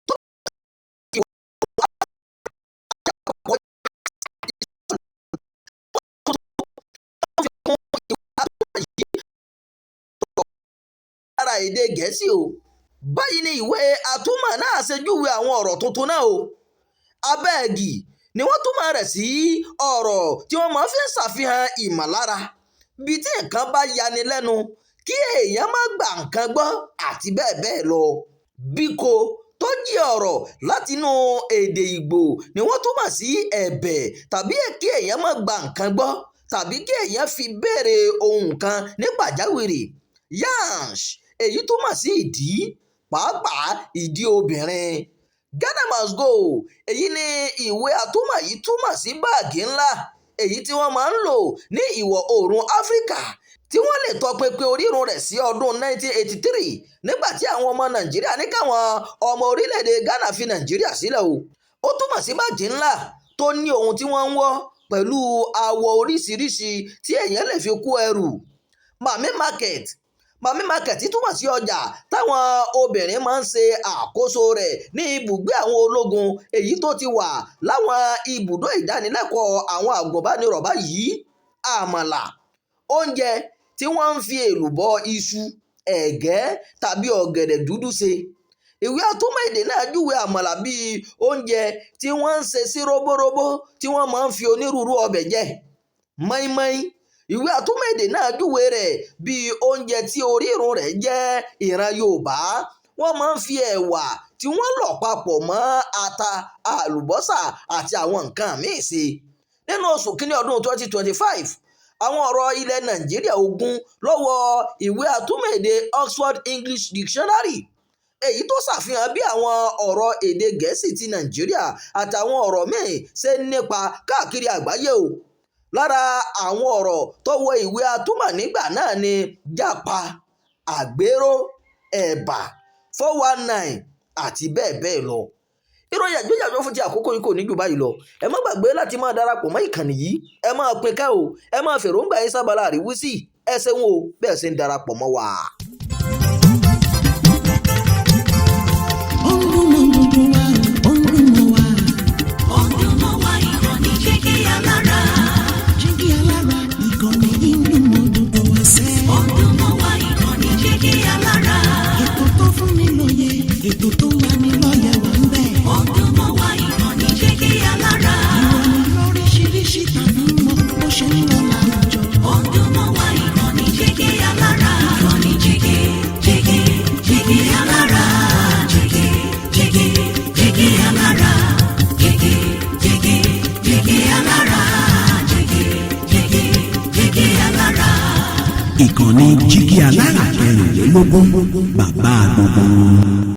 Tó lára èdè Gẹ̀ẹ́sì o. Báyìí ni ìwé àtúmọ̀ náà ṣe júwe àwọn ọ̀rọ̀ tuntun náà o. Abeg ni wọ́n túmọ̀ rẹ̀ sí ọ̀rọ̀ tí wọ́n máa fi ń ṣàfihàn ìmọ̀lára bíi tí nǹkan bá yani lẹ́nu, kí èèyàn má gba nǹkan gbọ́ àti bẹ́ẹ̀ bẹ́ẹ̀ lọ. Biko, tó jẹ́ ọ̀rọ̀ látinú èdè Ìgbò, ni wọ́n túmọ̀ sí ẹ̀bẹ̀ tàbí kí èèyàn má gba nǹkan gbọ́ tàbí kí èèyàn fi béèrè ohun kan ní pàjáwìrì. Yansh, èyí túmọ̀ sí ìdí, pàápàá ìdí obìnrin. Ghana must go, èyí ni ìwé àtúmọ̀ yìí túmọ̀ sí báàgì ńlá èyí tí wọ́n máa ń lò ní ìwọ̀ oòrùn Áfíríkà, tí wọ́n lè tọpinpin orírun rẹ̀ sí ọdún 1983, nígbà tí àwọn ọmọ Nàìjíríà ní káwọn ọmọ orílẹ̀-èdè Ghana fi Nàìjíríà sílẹ̀ o. Ó túmọ̀ sí báàgì ńlá tó ní ohun tí wọ́n ń wọ́ pẹ̀lú àwọ̀ oríṣiríṣi tí èèyàn lè fi kó ẹrù. Mami market. Mami market túmọ̀ sí ọjà táwọn obìnrin máa ń ṣe àkóso rẹ̀ ní ibùgbé àwọn ológun, èyí tó ti wà láwọn ibùdó ìdánilẹ́kọ̀ọ́ àwọn àgùnbánirọ̀ báyìí. Àmàlà, oúnjẹ tí wọ́n ń fi èlùbọ́ iṣu, ẹ̀gẹ́ tàbí ọ̀gẹ̀dẹ̀ dúdú ṣe. Ìwé àtúmọ̀ èdè náà júwe àmàlà bíi oúnjẹ tí wọ́n ń ṣe sí róbóróbó tí wọ́n máa ń fi onírúurú ọbẹ̀ jẹ. Mọ́ínmọ́ín, ìwé àtúmọ̀ èdè náà júwe rẹ̀ bíi oúnjẹ tí orírun rẹ̀ jẹ́ ìran Yorùbá. Wọ́n máa ń fi ẹ̀wà tí wọ́n lọ̀ papọ̀ mọ́ ata, àlùbọ́sà àti àwọn nǹkan míì ṣe. Nínú oṣù kínní ọdún 2025, àwọn ọ̀rọ̀ ilẹ̀ Nàìjíríà 20 ló wọ ìwé àtúmọ̀ èdè Oxford English Dictionary, èyí tó ṣàfihàn bí àwọn ọ̀rọ̀ èdè Gẹ̀ẹ́sì ti Nàìjíríà àtàwọn ọ̀rọ̀ míì ṣe ń nípa káàkiri àgbáyé o. Lára àwọn ọ̀rọ̀ tó wọ ìwé àtúmọ̀ nígbà náà ni jápa, àgbéró, ẹ̀bà, 419 àti bẹ́ẹ̀ bẹ́ẹ̀ lọ. Ìròyìn àgbéyẹ̀wò fún ti àkókò yìí kò ní jù báyìí lọ. Ẹ má gbàgbé láti máa darapọ̀ mọ́ ìkànnì yìí, ẹ máa pín ká o, ẹ máa fèròǹgbà yín sábàlá àríwísí. Ẹ ṣeun o bẹ́ẹ̀ ṣe ń darapọ̀ mọ́ wa. Ó ń dún mọ́ gbogbo wa, ó ń dún mọ́ wa. Ó ń dún mọ́ wa, ìkànnì Jígí Alára. Jígí Alára, ìkànnì yìí ń dún mọ́ gbogbo wa sẹ́. Ó ń dún mọ́ wa, ìkànnì Jígí Alára. Ètò tó fún ni lóye, ètò tó ń lani lọ́yẹ̀ wà ń bẹ̀. Ó ń dún mọ́ wa, ìkànnì Jígí Alára. Ìròyìn lóríṣiríṣi tàbí mọ bó ṣe ń lọ láwùjọ. Ó ń dún mọ́ wa, ìkànnì Jígí Alára. Ìkànnì Jígí, Jígí, Jígí Alára. Jígí, Jígí, Jígí Alára. Jígí, Jígí, Jígí Alára. Jígí, Jígí, Jígí Alára. Ìkànnì Jígí Alára 24, bàbá gbogbo wọn.